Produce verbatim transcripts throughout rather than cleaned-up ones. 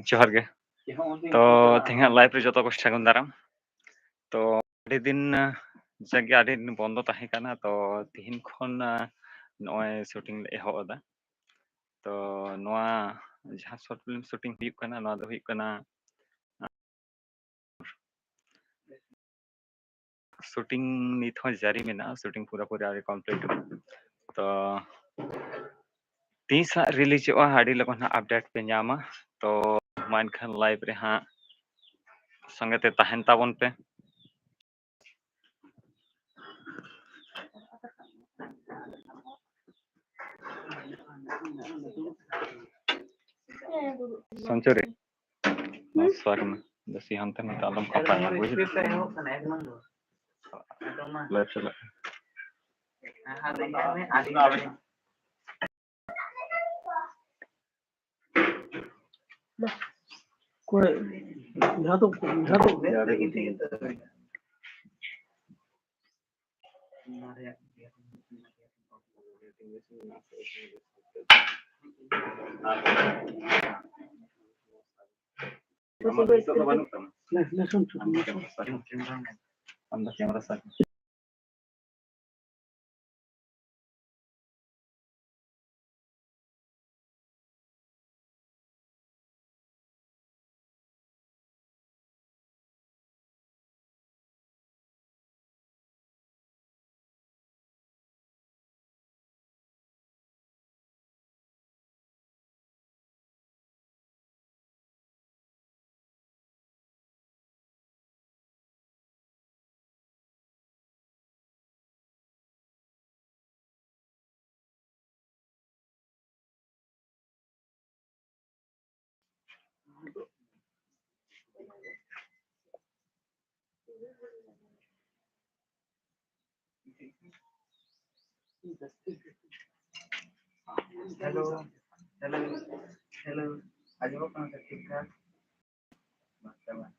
ᱡᱚᱦᱟᱨ ᱜᱮ᱾ ᱛᱚ, ᱛᱮᱦᱮᱧᱟᱜ live ᱨᱮ ᱡᱚᱛᱚ ᱠᱚ ᱥᱟᱹᱜᱩᱱ ᱫᱟᱨᱟᱢ᱾ ᱛᱚ, ᱟᱹᱰᱤ ᱫᱤᱱ, ᱡᱟᱠᱜᱮ ᱟᱹᱰᱤ ᱫᱤᱱ ᱵᱚᱱᱫᱚ ᱛᱟᱦᱮᱸ ᱠᱟᱱᱟ, ᱛᱚ ᱛᱤᱦᱤᱧ ᱠᱷᱚᱱ, ᱟ, ᱱᱚᱜᱼᱚᱭ shooting ᱞᱮ ᱮᱦᱚᱵ ᱮᱫᱟ᱾ ᱛᱚ, ᱱᱚᱣᱟ ᱡᱟᱦᱟᱸ short film shooting ᱦᱩᱭᱩᱜ ᱠᱟᱱᱟ, ᱱᱚᱣᱟ ᱫᱚ ᱦᱩᱭᱩᱜ ᱠᱟᱱᱟ, ᱟ, shooting ᱱᱤᱛ ᱦᱚᱸ ᱡᱟᱹᱨᱤ ᱢᱮᱱᱟᱜᱼᱟ, shooting ᱯᱩᱨᱟᱹᱯᱩᱨᱤ ᱟᱹᱣᱨᱤ complete ᱚᱜᱼᱟ᱾ ᱛᱚ, ᱛᱤᱥ ᱦᱟᱸᱜ release ᱚᱜᱼᱟ, ᱟᱹᱰᱤ ᱞᱚᱜᱚᱱ ᱦᱟᱸᱜ update ᱯᱮ ᱧᱟᱢᱟ᱾ ᱛᱚ, ᱢᱟ ᱮᱱᱠᱷᱟᱱ live ᱨᱮ ᱦᱟᱸᱜ ᱥᱚᱸᱜᱮ ᱛᱮ ᱛᱟᱦᱮᱱ ᱛᱟᱵᱚᱱ ᱯᱮ᱾ ᱥᱚᱧᱪᱚᱨᱤ, ᱱᱚᱣᱟ ᱥᱟᱠ ᱢᱮ᱾ ᱵᱮᱥᱤ ᱦᱟᱱᱛᱮ ᱱᱟᱛᱮ ᱟᱞᱚᱢ ᱠᱷᱟᱯᱟᱭ ᱢᱟ, ᱵᱩᱡᱽ ᱫᱟᱢ? Live ᱪᱟᱞᱟᱜ ᱠᱟᱱᱟ᱾ ᱚᱠᱚᱭ? ᱡᱟᱦᱟᱸ ᱫᱚ, ᱡᱟᱦᱟᱸ ᱫᱚ ᱟᱢᱟᱜ ᱱᱤᱛᱚᱜ ᱫᱚ ᱵᱟᱹᱱᱩᱜ ᱛᱟᱢᱟ᱾ ᱞᱮ-, ᱞᱮᱥᱚᱱ ᱪᱷᱩᱴᱤ, ᱟᱢ ᱫᱚ ᱞᱮᱥᱚᱱ᱾ Camera ᱥᱟᱵ ᱢᱮ᱾ ᱟᱢ ᱫᱚ camera ᱥᱟᱵ ᱢᱮ᱾ Hello, hello, hello. ᱟᱸᱡᱚᱢᱚᱜ ᱠᱟᱱᱟ ᱥᱮ ᱴᱷᱤᱠ ᱴᱷᱟᱠ? ᱵᱟᱝ, ᱵᱟᱝ᱾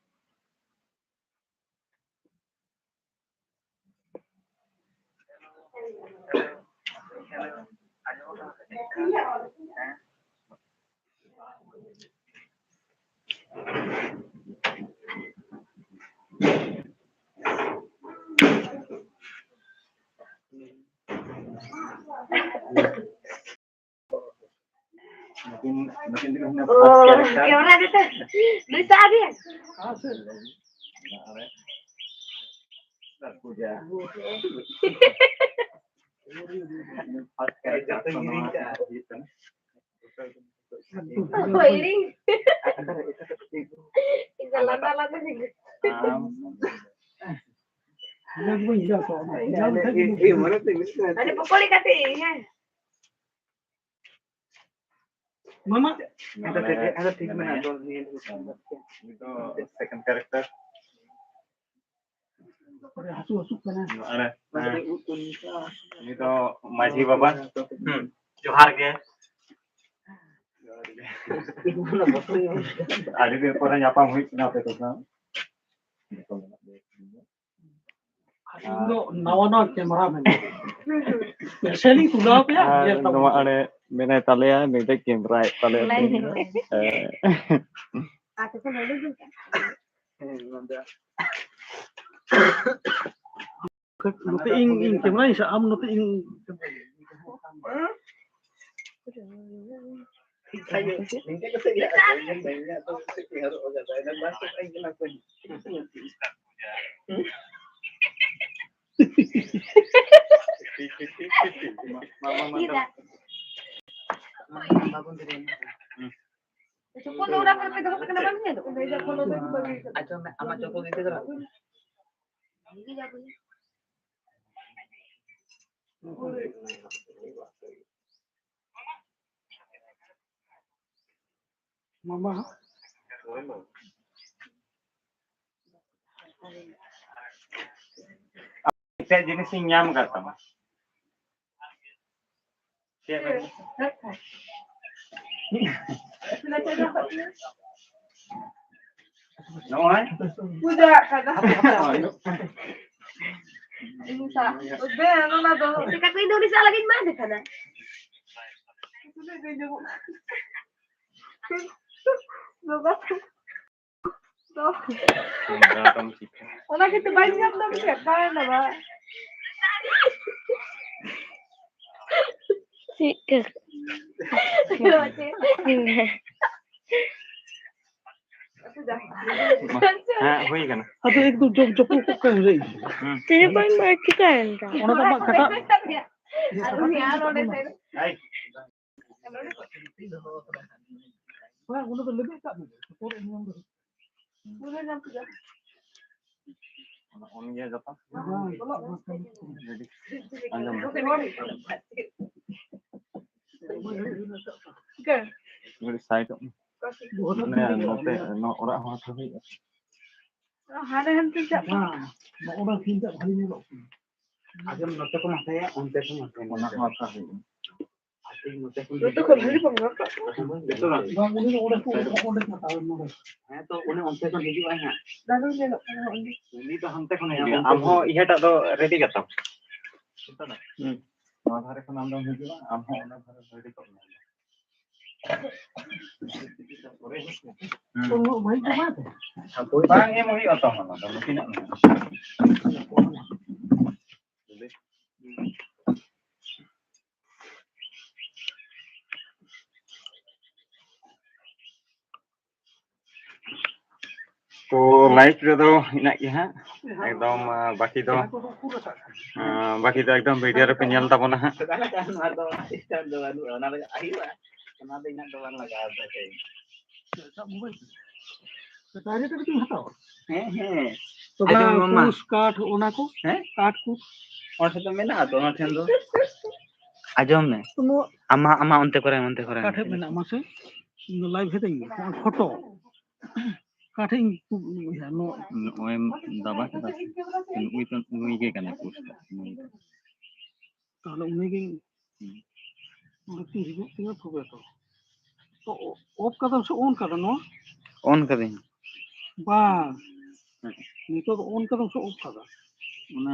ᱱᱩᱠᱤᱱ, ᱱᱩᱠᱤᱱ ᱫᱚ ᱠᱤᱱ ᱦᱩᱭᱩᱜ ᱠᱟᱱᱟ first character᱾ ᱠᱮᱢᱮᱨᱟ ᱫᱤᱥᱟᱹ ᱱᱩᱭ ᱥᱟᱵ ᱮᱭᱟ᱾ ᱯᱩᱡᱟ᱾ First character ᱦᱩᱭᱩᱜ ᱠᱟᱱᱟ᱾ ᱦᱳᱭ, ᱤᱧ ᱫᱚ ᱞᱟᱸᱫᱟ ᱞᱟᱸᱫᱟ ᱜᱮ᱾ ᱟᱢ᱾ ᱟᱨᱮ ᱯᱚᱠᱚᱲᱤ ᱠᱟᱛᱮ ᱤᱧ, ᱦᱮᱸ᱾ ᱢᱟᱢᱟ᱾ ᱟᱫᱚ ᱴᱷᱤᱠ, ᱟᱫᱚ ᱴᱷᱤᱠ ᱢᱮᱱᱟᱜᱼᱟ, ᱫᱚ ᱱᱤᱭᱟᱹ ᱫᱚ ᱩᱱᱤ ᱫᱚ second character᱾ ᱦᱟᱹᱥᱩ ᱦᱟᱹᱥᱩᱜ ᱠᱟᱱᱟ᱾ ᱟᱨ, ᱦᱮᱸ, ᱩᱱᱤ ᱫᱚ ᱢᱟᱹᱡᱷᱤ ᱵᱟᱵᱟ᱾ ᱦᱩᱸ, ᱡᱚᱦᱟᱨ ᱜᱮ᱾ ᱟᱹᱰᱤ ᱫᱤᱱ ᱯᱚᱨᱮ ᱧᱟᱯᱟᱢ ᱦᱩᱭᱩᱜ ᱠᱟᱱᱟ ᱟᱯᱮ ᱠᱚ ᱥᱟᱶ᱾ ᱤᱧ ᱫᱚ ᱱᱟᱣᱟ ᱱᱟᱣᱟ ᱠᱮᱢᱮᱨᱟ ᱢᱮᱱ᱾ ᱯᱮᱥᱮᱞᱤᱧ ᱛᱩᱞᱟᱹᱣ ᱯᱮᱭᱟ, ᱟᱨ ᱧᱮᱞ ᱛᱟᱵᱚᱱ ᱱᱚᱣᱟ ᱯᱮ᱾ ᱚᱸᱰᱮ ᱢᱮᱱᱟᱭ ᱛᱟᱞᱮᱭᱟ, ᱱᱩᱭ ᱫᱚᱭ ᱠᱮᱢᱮᱨᱟᱭᱮᱫ ᱛᱟᱞᱮᱭᱟ᱾ ᱞᱟᱭᱤᱱ ᱨᱮ᱾ ᱦᱮᱸ᱾ ᱟᱨ ᱛᱚᱠᱷᱚᱱ ᱱᱚᱰᱮ ᱫᱚ ᱱᱚᱛᱮ ᱤᱧ, ᱤᱧ ᱠᱮᱢᱮᱨᱟᱧ ᱥᱟᱵ, ᱟᱢ ᱱᱚᱛᱮ ᱤᱧ᱾ ᱪᱩᱯᱩᱱ ᱫᱚ ᱚᱱᱟ ᱠᱚᱨᱮ ᱯᱮ ᱫᱚᱦᱚ ᱠᱟᱜ ᱠᱟᱱᱟ, ᱵᱟᱢ ᱧᱮᱞ? ᱟᱪᱪᱷᱟ, ᱟᱢᱟᱜ ᱪᱚᱯᱚᱞ ᱤᱫᱤ ᱠᱟᱫᱟ? ᱢᱟᱢᱟ᱾ ᱪᱮᱫ ᱡᱤᱱᱤᱥᱤᱧ ᱧᱟᱢ ᱟᱠᱟᱫ ᱛᱟᱢᱟ? ᱪᱮᱫ ᱵᱮᱱ? ᱱᱚᱜᱼᱚᱭ᱾ ᱯᱩᱡᱟ ᱟᱠᱟᱫᱟ᱾ ᱦᱳᱭ᱾ ᱤᱧ ᱥᱟᱞᱟᱜ᱾ ᱵᱮ, ᱚᱱᱟ ᱫᱚ᱾ ᱪᱮᱠᱟ ᱠᱚ ᱤᱧ ᱫᱚ ᱩᱱᱤ ᱥᱟᱞᱟᱜ ᱞᱟᱹᱜᱤᱫ ᱵᱟᱝ ᱫᱮᱠᱷᱟᱱᱟ᱾ ᱵᱟᱵᱟ, ᱚᱱᱟ ᱠᱷᱟᱹᱛᱤᱨ ᱵᱟᱹᱧ ᱧᱟᱢ ᱫᱟ ᱵᱩᱡᱷᱟᱹᱣ, ᱚᱠᱟᱭ ᱱᱟ ᱵᱟ? ᱪᱮᱫ ᱠᱟ-, ᱦᱮᱸ, ᱦᱩᱭ ᱠᱟᱱᱟ᱾ ᱟᱫᱚ ᱮᱠᱫᱚᱢ ᱡᱚᱯ-, ᱡᱚᱯᱚᱜ ᱠᱚᱜ ᱠᱟᱱ ᱨᱮ᱾ ᱦᱩᱸ᱾ ᱛᱤᱱᱟᱹᱜ ᱵᱟᱝ ᱵᱟᱭ ᱪᱤᱠᱟᱹᱭᱮᱱ ᱛᱟᱢ? ᱚᱱᱟ ᱫᱚ ᱟᱢᱟᱜ ᱠᱟᱴᱟ᱾ ᱟᱨ ᱩᱱᱤ ᱟᱨ ᱚᱸᱰᱮ ᱥᱮᱱ᱾ ᱵᱟᱝ, ᱚᱱᱟ ᱫᱚ ᱞᱮᱵᱮᱫ ᱠᱟᱜ ᱢᱮ᱾ ᱯᱚᱨᱮ ᱧᱟᱢ ᱫᱚ᱾ ᱯᱩᱨᱟᱹ ᱧᱟᱢ ᱠᱮᱫᱟ᱾ ᱚᱱ ᱜᱮᱭᱟ ᱡᱚᱛᱚ᱾ ᱵᱟᱝ, ᱵᱚᱞᱚᱜ ᱢᱮ᱾ ᱟᱸᱡᱚᱢ ᱢᱮ᱾ ᱪᱤᱠᱟᱹ? ᱥᱟᱭᱤᱰᱚᱜ ᱢᱮ᱾ ᱢᱟᱱᱮ ᱱᱚᱛᱮ, ᱱᱚᱣᱟ ᱚᱲᱟᱜ ᱦᱚᱸ ᱦᱟᱛᱟᱣ ᱦᱩᱭᱩᱜᱼᱟ᱾ ᱦᱟᱸᱰᱮ ᱦᱟᱱᱛᱮ ᱪᱟᱜ ᱢᱮ᱾ ᱵᱟᱝ, ᱱᱚᱜᱼᱚ ᱱᱟ ᱥᱤᱱ ᱴᱟᱜ ᱵᱷᱟᱞᱮ ᱧᱮᱞᱚᱜ ᱠᱟᱱᱟ᱾ ᱟᱜᱮ ᱱᱚᱛᱮ ᱠᱚ ᱢᱟᱛᱟᱭᱟ, ᱚᱱᱛᱮ ᱠᱚ ᱢᱟᱛᱟᱭᱟ᱾ ᱚᱱᱟ ᱦᱚᱸ ᱦᱟᱛᱟᱣ ᱦᱩᱭᱩᱜᱼᱟ᱾ ᱟᱨ ᱴᱷᱤᱠ ᱱᱚᱛᱮ ᱠᱷᱚᱱ ᱡᱚᱛᱚ ᱠᱷᱚᱱ ᱵᱷᱟᱞᱮ ᱵᱚᱱ ᱨᱟᱠᱟᱵ ᱠᱟᱱᱟ᱾ ᱡᱚᱛᱚ ᱵᱟᱝ᱾ ᱵᱟᱝ, ᱩᱱᱤ ᱫᱚ ᱚᱸᱰᱮ ᱠᱷᱚᱱ, ᱚᱸᱰᱮ ᱠᱷᱚᱱ ᱦᱟᱛᱟᱣ ᱱᱚᱰᱮ᱾ ᱦᱮᱸ, ᱛᱚ ᱩᱱᱤ ᱚᱱᱛᱮ ᱠᱷᱚᱱ ᱦᱤᱡᱩᱜᱼᱟᱭ ᱦᱟᱸᱜ᱾ ᱫᱟᱨᱩ ᱧᱮᱞᱚᱜ ᱠᱟᱱᱟ ᱚᱸᱰᱮ᱾ ᱩᱱᱤ ᱫᱚ ᱦᱟᱱᱛᱮ ᱠᱷᱚᱱ ᱦᱤᱡᱩᱜᱼᱟ᱾ ᱟᱢ ᱦᱚᱸ ᱤᱭᱟᱹᱴᱟᱜ ᱫᱚ ᱨᱮᱰᱤ ᱠᱟᱛᱟᱢ᱾ ᱦᱩᱸ᱾ ᱱᱚᱣᱟ ᱫᱷᱟᱨᱮ ᱠᱷᱚᱱ ᱟᱢ ᱫᱚᱢ ᱦᱤᱡᱩᱜᱼᱟ, ᱟᱢ ᱦᱚᱸ ᱚᱱᱟ ᱫᱷᱟᱨᱮ ᱨᱮᱰᱤ ᱠᱚᱜ ᱢᱮ᱾ ᱦᱩᱸ᱾ ᱩᱱᱟᱹᱜ ᱵᱷᱟᱹᱜᱤ ᱫᱚ ᱵᱟᱝ᱾ ᱵᱟᱝ ᱮᱢ ᱦᱩᱭᱩᱜᱼᱟ ᱛᱚ, ᱚᱱᱟ ᱫᱚ ᱱᱩᱠᱤᱱᱟᱜ ᱢᱮᱱᱟᱜᱼᱟ᱾ ᱛᱚ ᱞᱟᱭᱤᱵᱷ ᱨᱮᱫᱚ ᱦᱮᱱᱟᱜ ᱜᱮ ᱦᱟᱸᱜ ᱮᱠᱫᱚᱢ, ᱟᱸ, ᱵᱟᱹᱠᱤ ᱫᱚ, ᱟᱸ, ᱵᱟᱹᱠᱤ ᱫᱚ ᱮᱠᱫᱚᱢ ᱵᱷᱤᱰᱤᱭᱳ ᱨᱮᱯᱮ ᱧᱮᱞ ᱛᱟᱵᱚᱱᱟ ᱦᱟᱸᱜ᱾ ᱱᱚᱣᱟ ᱫᱚ ᱥᱴᱟᱨᱴ ᱫᱚ ᱵᱟᱹᱱᱩᱜᱼᱟ, ᱚᱱᱟ ᱫᱚ ᱦᱩᱭᱩᱜᱼᱟ, ᱚᱱᱟ ᱫᱚ ᱤᱧᱟᱹᱜ ᱫᱚ ᱵᱟᱝ ᱞᱟᱜᱟᱜᱼᱟ᱾ ᱰᱟᱭᱨᱮᱠᱴ ᱠᱟᱹᱴᱤᱡ ᱦᱟᱛᱟᱣᱟ᱾ ᱦᱮᱸ, ᱦᱮᱸ᱾ ᱛᱚᱵᱮ ᱟᱸᱡᱚᱢ ᱢᱟ᱾ ᱠᱩᱥ ᱠᱟᱴ ᱚᱱᱟ ᱠᱚ? ᱦᱮᱸ? ᱠᱟᱴ ᱠᱚ? ᱚᱱᱟ ᱴᱷᱮᱱ ᱫᱚ ᱢᱮᱱᱟᱜᱼᱟ ᱛᱚ, ᱚᱱᱟ ᱴᱷᱮᱱ ᱫᱚ᱾ ᱟᱸᱡᱚᱢ ᱢᱮ᱾ ᱛᱚ ᱱᱚᱣᱟ ᱟᱢᱟᱜ, ᱟᱢᱟᱜ ᱚᱱᱛᱮ ᱠᱚᱨᱮ, ᱚᱱᱛᱮ ᱠᱚᱨᱮ ᱚᱠᱟ ᱴᱷᱮᱱ ᱢᱮᱱᱟᱜᱼᱟ ᱢᱟᱥᱮ? ᱤᱧ ᱫᱚ ᱞᱟᱭᱤᱵᱷ ᱦᱮᱡ ᱤᱧ ᱯᱷᱳᱴᱳ᱾ ᱚᱠᱟ ᱴᱷᱮᱱ ᱤᱧ ᱤᱭᱟᱹ, ᱱᱚᱣᱟ ᱱᱚᱜᱼᱚᱭ ᱮᱢ ᱫᱟᱵᱟ ᱠᱮᱫᱟ ᱥᱮ? ᱱᱩᱭ ᱛᱚ, ᱱᱩᱭ ᱜᱮ ᱠᱟᱱᱟᱭ ᱯᱳᱥᱴ ᱫᱚ, ᱱᱩᱭ ᱫᱚ᱾ ᱛᱟᱦᱞᱮ ᱩᱱᱤ ᱜᱮ ᱦᱩᱸ᱾ ᱚᱸᱰᱮ ᱛᱤ ᱦᱤᱡᱩᱜ ᱛᱤᱧᱟᱹ ᱛᱚᱵᱮ ᱛᱚ᱾ ᱛᱚ, ᱚᱯᱷ ᱠᱟᱫᱟᱢ ᱥᱮ ᱚᱱ ᱠᱟᱫᱟ ᱱᱚᱣᱟ? ᱚᱱ ᱠᱟᱫᱟᱹᱧ᱾ ᱵᱟᱝ᱾ ᱦᱮᱸ᱾ ᱱᱤᱛᱚᱜ ᱫᱚ ᱚᱱ ᱠᱟᱫᱟᱢ ᱥᱮ ᱚᱯᱷ ᱠᱟᱫᱟ? ᱚᱱᱟ,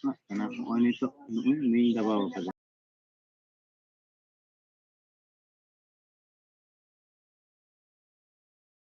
ᱚᱱᱟ ᱠᱟᱱᱟ, ᱱᱚᱜᱼᱚᱭ ᱱᱤᱛᱚᱜ ᱱᱩᱭ ᱫᱟᱵᱟᱣ ᱠᱟᱫᱟ᱾